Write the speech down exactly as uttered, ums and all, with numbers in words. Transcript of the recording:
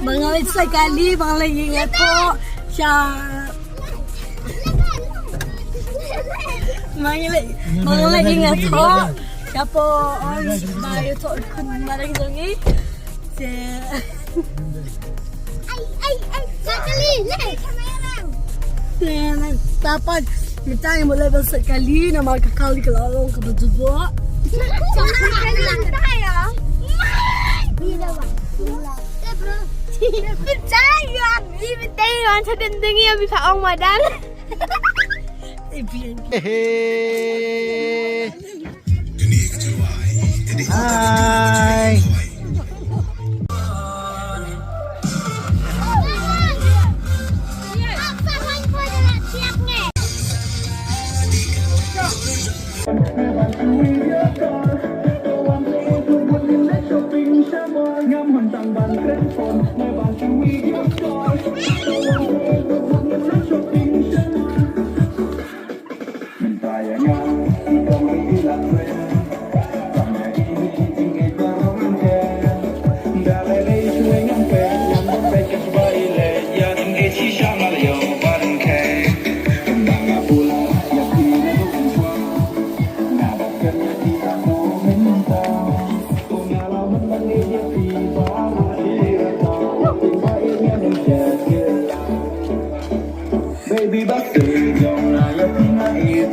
Ba nga leit sa kali, ba nga leit ïa nga thoh sha. Ba nga leit, ba nga leit ïa nga thoh sha po on ba ïa thoh khun marang jong ngi. Te. Ai, ai, ai, sa kali, leit. Te, na, tapat, mynta ngi mut leit ban sa kali, namar ka kali ka la long kaba jubok. Hi. Baby, but still don't lie, you think I eat.